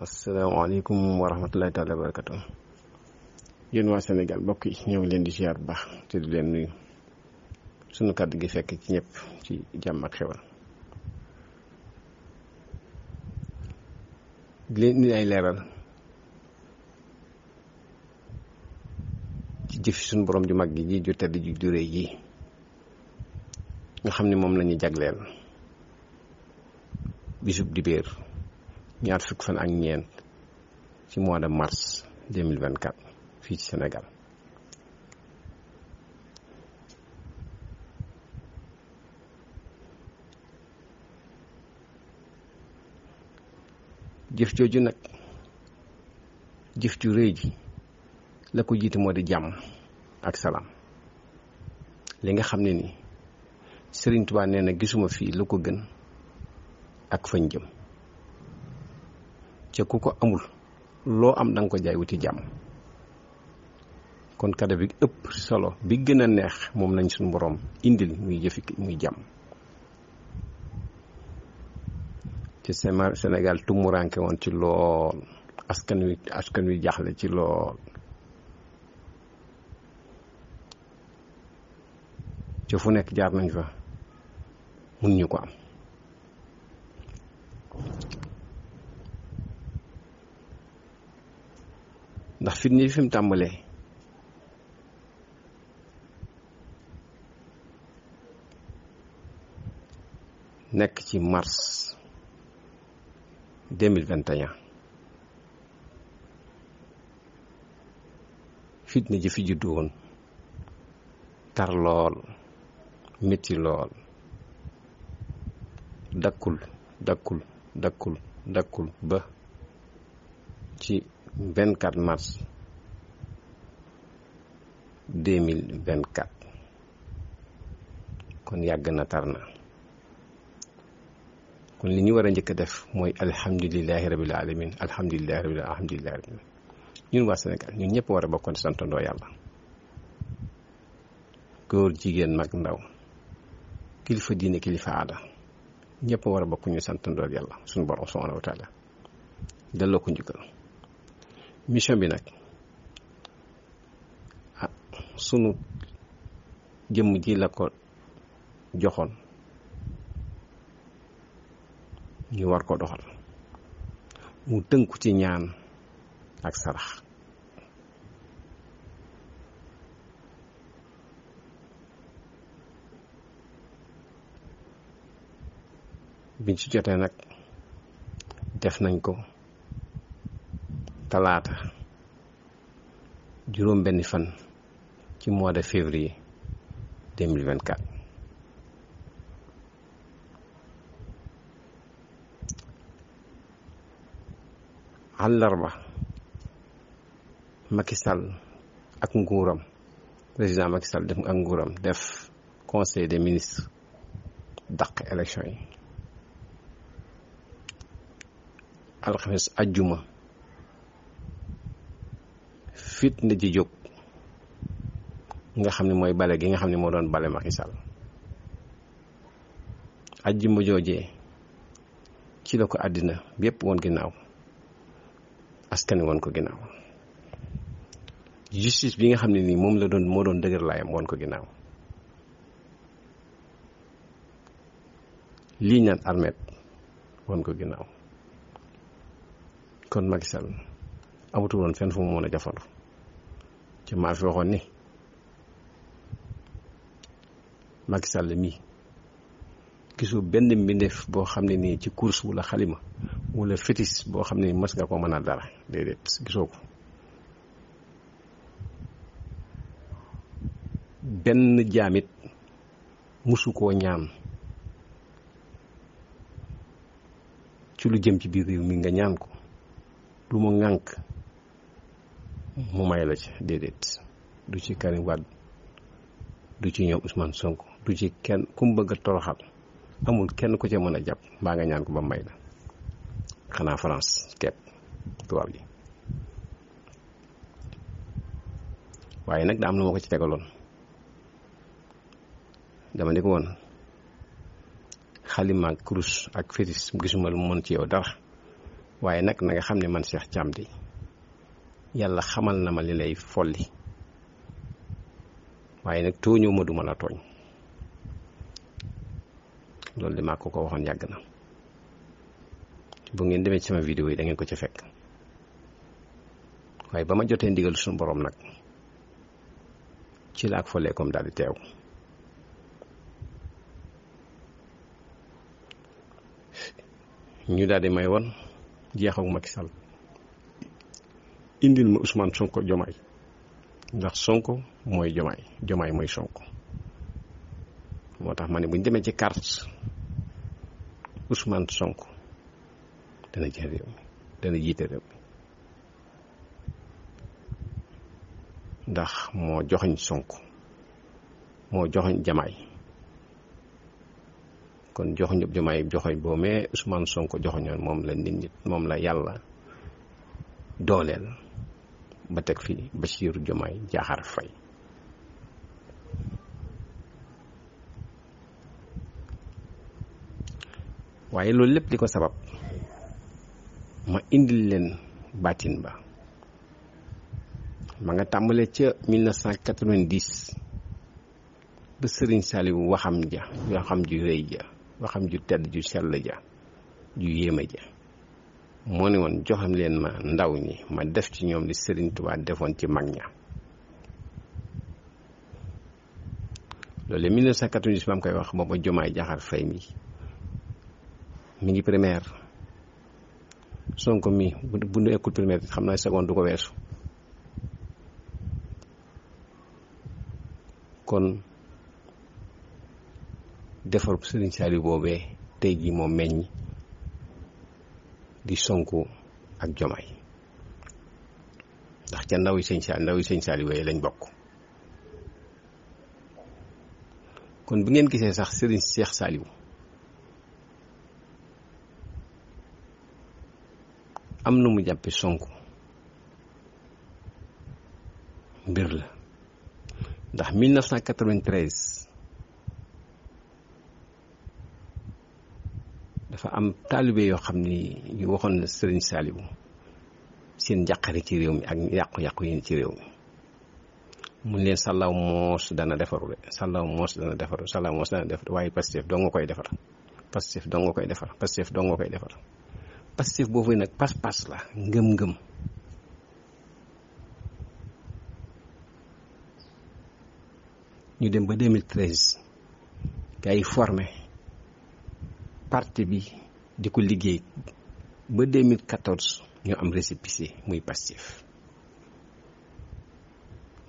asalaamaaleykum wa rahmatulahi taala wa barakatu. Yéen waa Sénégal mbokk yi ñoo ngi leen di ziar bu baax te di leen nuyu sunu kàddu gi fekk ci ñëpp ci jàmm ak xewal di leen indi ay leeral ci jëfi suñu borom ju mag ji ju tedd ju rëy ji nga xam ne moom la ñu jagleel bisub dibéer ñaar fukk fan ak ñeent ci mois de mars 2024 fii ci Sénégal jëf jooju nag jëf ju rëy ji la ko jiite moo di jàmm ak salaam li nga xam ne ni Sëriñ Tuubaa nee na gisuma fii lu ko gën ak fañ jëm ca ku ko amul loo am danga ko jaay wuti jàmm kon kado bi ëpp solo bi gën a neex moom lañ suñu boroom indil muy jëfi muy jàmm ci Sénégal tumuranke woon ci lool askan wi jaaxle ci lool ca fu nekk jaar nañ fa mun ñu ko am ndax fitna yi fi mu tàmbalee nekk ci mars 2021 fitna ji fi juddu woon tar lool metti lool dakkul ba ci 24 mars 2024 kon yàgg na tar na kon li ñu war a njëkk a def mooy alhamdulilahi rabil alamin alhamdulilahi rabil alamin ñun waa Sénégal ñun ñëpp war a bokkoon santandoo yàlla góor jigéen mag ndaw kilifa diine kilifa aada ñëpp war a bokk ñu santandoo yàlla suñu borom subhanahu wa taala delloo ko njukkal mission bi nag sunu jëmm ji la ko joxoon ñu war ko doxal mu tënku ci ñaan ak sarax biñ ci jotee nag def nañ ko talaata juróom benni fan ci mois de février 2024 àllarba Macky Sall ak nguuram président Macky Sall def ak nguuram def conseil des ministres dàq élection yi alxames ajjuma fitna ji jóg nga xam ne mooy bale gi nga xam ne moo doon bale Macky Sall ajjuma joojee ci la ko àddina bépp woon ginnaaw askan wi woon ko ginnaaw justice bi nga xam ne nii moom la doon moo doon dëgër laayam woon ko ginnaaw lii ñaan armet woon ko ginnaaw kon Macky Sall amatul woon fenn fu mu mën a jafandu ci maa fi waxoon ni Macky Sall mii gisoo benn mbindeef boo xam ne nii ci course wala xalima wala fétis boo xam ne mës nga ko mën a dara déedéet gisoo ko benn jaamit musu koo ñaan ci lu jëm ci biir réew mi nga ñaan ko lu mu ŋànk mu may la ci déedéet du ci Karim Wade du ci ñoom Ousmane Sonko du ci kenn ku mu bëgg a toroxal amul kenn ku ca mën a jàpp mbaa nga ñaan ko ba may la xanaa France kepp tubaab yi waaye nag daa am na ma ko ci tegaloon dama ne ko woon xalima ak kurus ak fétis gisuma lu mën ci yow dara waaye nag na nga xam ne man Cheikh Thiam di yàlla xamal na ma li lay folli waaye nag tooñoo ma duma la tooñ loolu de maa ko waxoon yàgg na bu ngeen demee ci sama vidéo yi da ngeen ko ci fekk waaye ba ma jotee ndigal suñu borom nag ci la ak folleekom daal di teew ñu daal di may woon jeexaw Macky Sall indil ma Ousmane Sonko Diomaye ndax Sonko mooy Diomaye Diomaye mooy Sonko moo tax ma ne bu ñu demee ci carte Ousmane Sonko dana jël réew mi dana jiite réew mi ndax moo joxoñ Sonko moo joxoñ Diomaye kon joxoñ Diomaye joxoñ boo mais Ousmane Sonko joxoñoon moom la nit moom la yàlla dooleel ba teg fi Bassirou Diomaye Diakhar Faye waaye loolu lépp li ko sabab ma indil leen baatin ba ma nga tàmbalee ca 1990 ba Serigne Saliou waxam ju rëy ja waxam ju tedd ju sell ja ju yéema ja moo ne woon joxam leen ma ndaw ñi ma def ci ñoom li Serigne Touba defoon ci mag ña loolu 1990 ba mu koy wax booba Diomaye Diakhar Faye mi ngi primaire Sonko mi bu nu ekkul primaire xam naa seconde du ko weesu kon defar Serigne Saliou boobee tey jii moo meññ di Sonko ak Diomaye ndax ca ndaw yi sëñ Saliou yooyu lañ bokk kon bi ngeen gisee sax Serigne Cheikh Saliou am na mu jàppe Sonko mbir la ndax 1993 dafa am taalibe yoo xam ni yu waxoon na Serigne Saliou seen njàqare ci réew mi ak yàqu-yàqu yi ci réew mi mun leen sàllaw moos dana defaru de sàllaw moos dana defaru waaye Pastef doo nga koy defar Pastef doo nga koy defar Pastef doo nga koy defar Pastef boobu nag pas-pas la ngëm-ngëm ñu dem ba 2013 gars yi formé parti bi di ko liggéey ba 2014 ñu am récépissé muy Pastef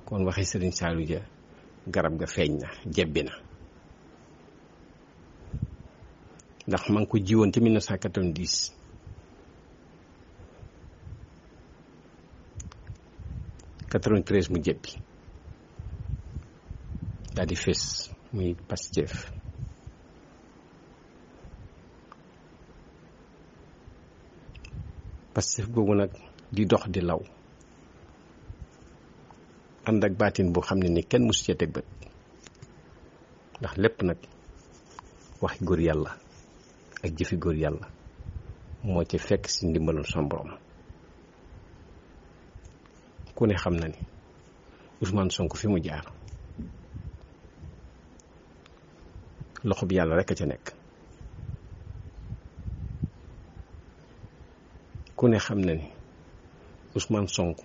kon waxi Serigne Saliou ja garab ga feeñ na jebbi na ndax ma ngi ko jiwoon ci 1990 93 mu jebbi daal di fés muy Pastef boobu nag di dox di law ànd ak baatin boo xam ne ni kenn musu cee teg bët ndax lépp nag waxi góor yàlla ak jëfi góor yàlla moo ci fekk si ndimbalul son borom ku ne xam na ni Ousmane Sonko fi mu jaar loxo bi yàlla rekk a ca nekk ku ne xam na ni Ousmane Sonko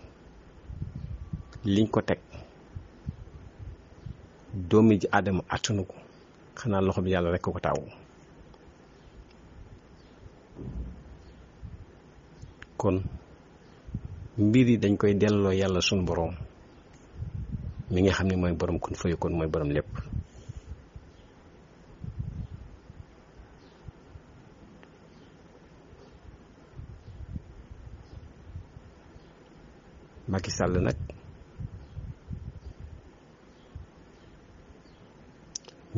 liñ ko teg doomi ji Aadama attanu ko xanaa loxo bi yàlla rekk ko taw kon mbir yi dañ koy delloo yàlla sunu boroom mi nga xam ne mooy borom kun fayu kon mooy borom lépp Macky Sall nag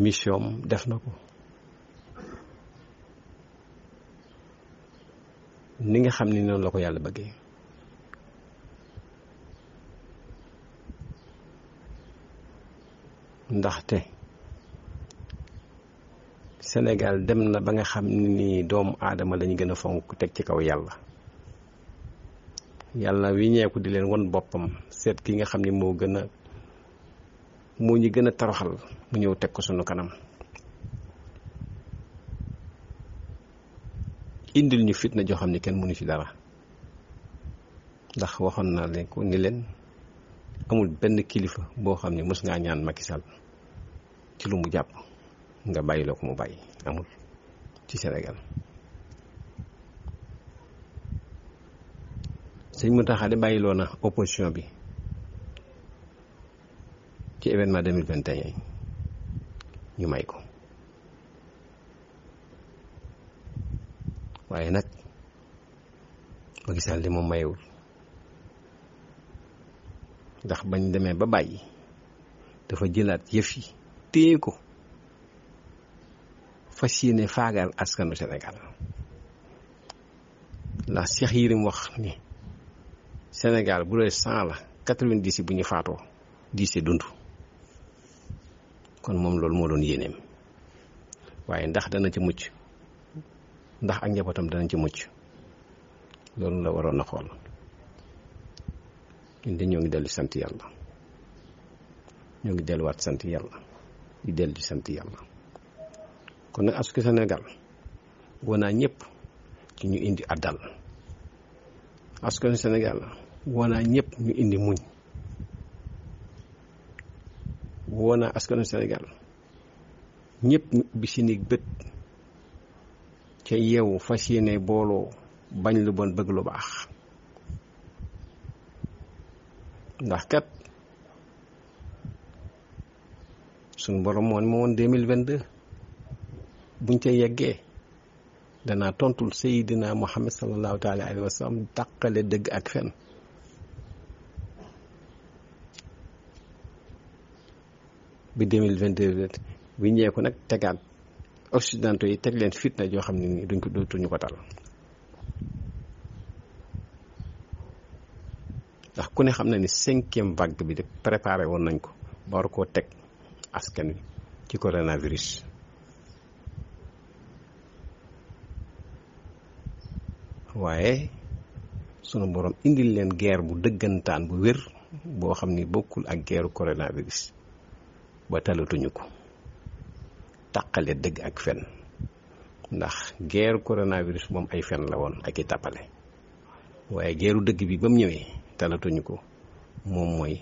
mission def na ko ni nga xam ni noonu la ko yàlla bëggee ndaxte Sénégal dem na ba nga xam ni doomu aadama lañu gën a fonk teg ci kaw yàlla yàlla wi ñeeku di leen won boppam seet ki nga xam ni moo ñu gën a toroxal mu ñëw teg ko sunu kanam indil ñu fitna joo xam ni kenn mënu ci dara ndax waxoon naa leen ko ni leen amul benn kilifa boo xam ni mës ngaa ñaan Macky Sall ci lu mu jàpp nga bàyyiloo ko mu bàyyi amul ci Sénégal. sëñ Mountakha de bàyyiloo na opposition bi ci événement 2021 ñu may ko waaye nag Macky Sall li moom mayewul ndax bañ demee ba bàyyi dafa jëlaat yëf yi téye ko fas yéene faagaal askanu Sénégal ndax Cheikh Yérim wax ni Sénégal bu dee 100 la 90 yi bu ñu faatoo 10 dund kon moom loolu moo doon yéeneem waaye ndax dana ci mucc ndax ak njabootam dana ci mucc loolu la waroon a xool ñun de ñoo ngi dellu sant yàlla ñoo ngi delluwaat sant yàlla di dellu di sant yàlla kon nag askan Sénégal woo naa ñëpp ci ñu indi àddal askan Sénégal woo naa ñëpp ñu indi muñ woo naa askanu Sénégal ñëpp ñu ubbi seeni bët ca yeewu fas yéene booloo bañ lu bon bëgg lu baax ndax kat suñu borom moo woon 2022 buñ ca yeggee danaa tontul Seydina Muhammad sallallahu taala alayhi wa sallam tàqale dëgg ak fen bi 2022 bi ñeeku nag tegaat occidentaux yi teg leen fitna joo xam ne nii dootuñu ko tal ndax ku ne xam na ni 5e vague bi de préparé woon nañ ko ba war koo teg askan wi ci coronavirus waaye sunu borom indil leen guerre bu dëggantaan bu wér boo xam ni bokkul ak guerre coronavirus ba talatuñu ko tàqale dëgg ak fen ndax guerre coronavirus moom ay fen la woon ak i tàppale waaye guerre dëgg bi ba mu ñëwee talatuñu ko moom mooy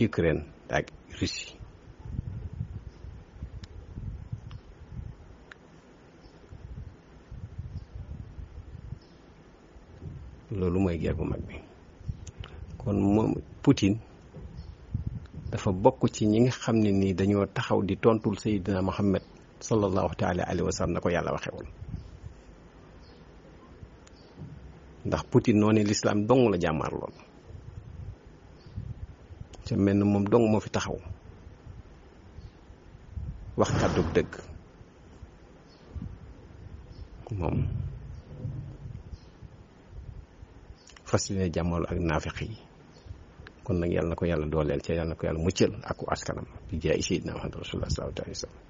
Ukraine ak Russie loolu mooy guerre bu mag bi kon moom Poutine dafa bokk ci ñi nga xam ne nii dañoo taxaw di tontul Seydina Muhammad sallallahu taala alayhi wa sallam na ko yàlla waxe woon ndax Poutine noonu lislaam dong la jàmmaar lool ca mel na moom dong moo fi taxaw wax kàddu dëgg moom fas yéene jàmmalu ak naafiq yi kon nag yàlla na ko yàlla dooleel ca yàlla na ko yàlla muccal ak ku askanam di jaay Seydina Muhammad rasulullah sallallahu alayhi wa sallam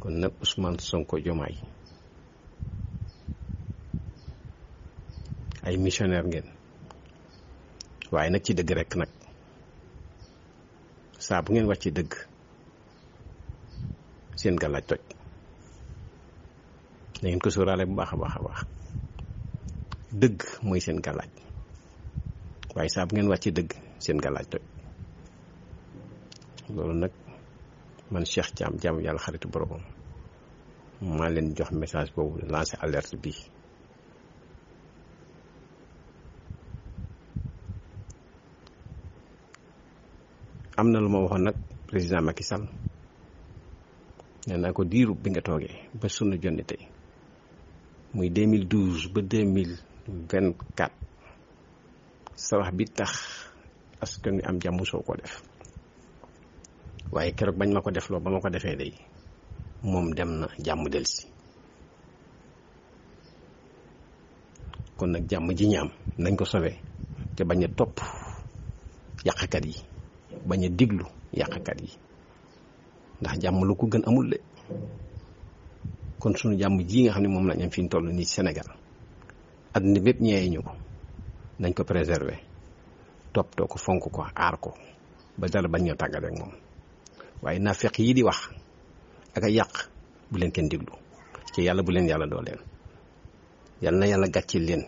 kon nag Ousmane Sonko Diomaye ay missionnaire ngeen waaye nag ci dëgg rek nag saa bu ngeen wàcc ci dëgg seen gàllaaj toj da ngeen ko sóoraale bu baax a baax a baax dëgg mooy seen gàllaaj waaye saa bu ngeen wàcc ci dëgg seen gàllaaj toj loolu nag man Cheikh Thiam jaamu yàlla xaritu borom maa leen jox message boobu lancé alerte bi am na lu ma waxoon nag président Macky Sall nee naa ko diiru bi nga toogee ba sunu jonni tey muy 2012 ba 2024 sa wax bi tax askan wi am jàmm soo ko def waaye keroog bañ ma ko defloo ba ma ko defee day moom dem na jàmm delsi kon nag jàmm ji ñaam nañ ko sauvé te bañ a topp yàqkat yi bañ a diglu yàqkat yi ndax jàmm lu ko gën amul de kon sunu jàmm ji nga xam ne moom lañ am fi ñu toll nii Sénégal àdduna bépp ñeeyi ñu ko nañ ko préserver toppatoo ko fonk ko aar ko ba dara bañ ñoo tàggat ak moom waaye naafeq yi di wax ak a yàq bu leen kenn diglu ci yàlla bu leen yàlla dooleel yàlla na yàlla gàccil leen